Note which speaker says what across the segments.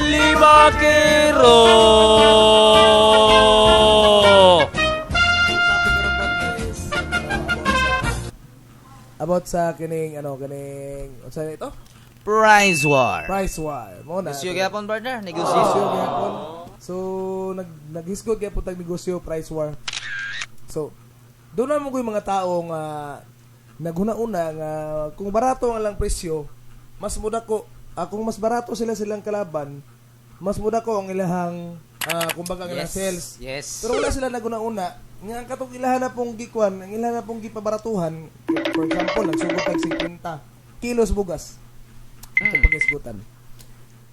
Speaker 1: Libakero!
Speaker 2: Topic karon, partner, is about sa kining ano, kining unsa na ito?
Speaker 3: Price war.
Speaker 2: Price war. Mo na.
Speaker 3: Negosyo gyapon, partner, negosyo.
Speaker 2: Negosyo gyapon. So naghisgot gyapon tag negosyo, price war. So doon na mo ko yung mga tao nga naghuna-una nga kung barato ang lang presyo, mas muda ko kung mas barato sila silang kalaban, mas muda ko ang ilahang kumbaga ang ilang sales. Pero wala sila naguna-una nga ang katong ilahan na pong gikuan, ang ilahan na pong gipabaratuhan, for example, nagsugod tag 50 kilos bugas. Ito paghisgutan.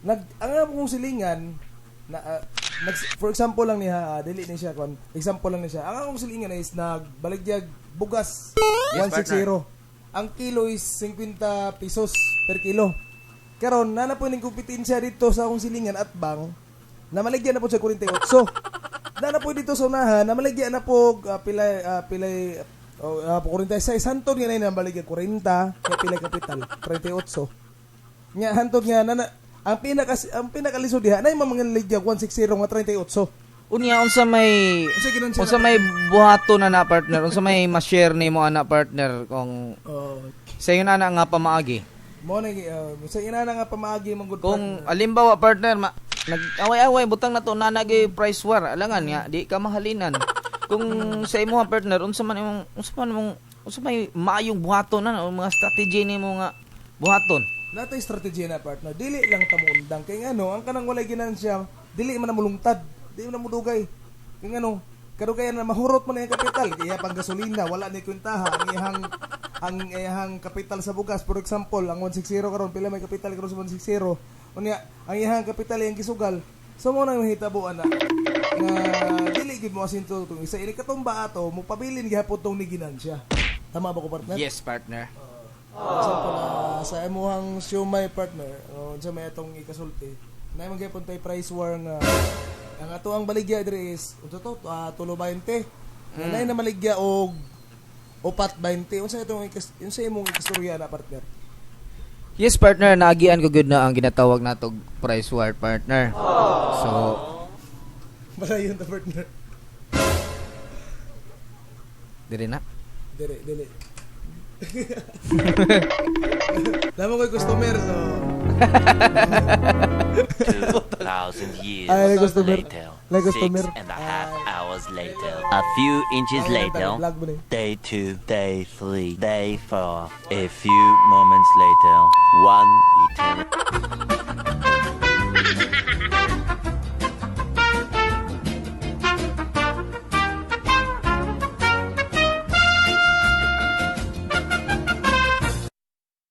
Speaker 2: Ang nga pong silingan na for example lang niya, dili ni siya kon. Example lang ni siya. Ang akong silingan is nagbaligyag bugas 160. Ang kilo is 50 pesos per kilo. Karon na na po ning kompetensya dito sa akong silingan at bang na maligyan na po sa 48. Na na po dito sa unahan, na maligyan na po pilay pilay oh, 46 hantod nga na maligyan 40 kay pilay kapital 38. Nya hantod nga na ang pinakalisod diha na yung mga ligyag 160 nga 38.
Speaker 3: Unya, unsa may
Speaker 2: Unsa ginon siya
Speaker 3: unsa may buhaton na na, partner, unsa may ma-share nimo ana, partner, kung
Speaker 2: Oh,
Speaker 3: sa ingon ana nga pamaagi?
Speaker 2: Mo na sa ina na nga pamaagi man good
Speaker 3: Kung
Speaker 2: partner.
Speaker 3: alimbawa, partner, ma, nag-away-away butang na to nanagay price war, alangan nga di ka mahalinan. Kung sa imo, partner, unsa man imong unsa may maayong buhaton na o mga strategy nimo nga buhaton?
Speaker 2: Natay strategy na, partner. Dili lang ta moundang kay ngano ang kanang walay ginansya, dili man na mulungtad, dili man na mudugay. Kay ngano kadugayan na mahurot man ang kapital kaya pang gasolina wala ni kwentaha ang iyang kapital sa bugas. For example, ang 160 karon, pila may kapital karon sa 160? Unya ang iyang kapital iyang gisugal. So mo nang mahitabo ana nga dili gid mo asinto tong isa ini katumba ato mo pabilin gihapon tong ni ginansya. Tama ba ko, partner?
Speaker 3: Yes, partner.
Speaker 2: For example, sa imuhang siomay, partner, o unsa may atong ikasulti, na man gyapon tay price war nga ang ato ang baligya diri is unsa to, 3.20. Mm. Na maligya og 4.20. Unsa itong unsa imong ikastorya na, partner?
Speaker 3: Yes, partner, naagian ko gud na ang ginatawag natog price war, partner. So
Speaker 2: Balayon ta, partner.
Speaker 3: Diri na.
Speaker 2: Dili, dili. Damo ko'y customer, so
Speaker 4: 2,000 years
Speaker 2: Ay, customer.
Speaker 4: later.
Speaker 2: Like customer.
Speaker 4: 6.5 hours later. A few inches
Speaker 2: Ay,
Speaker 4: later.
Speaker 2: vlog mo na eh.
Speaker 4: Day 2, day 3, day 4. A few moments later. One eternity.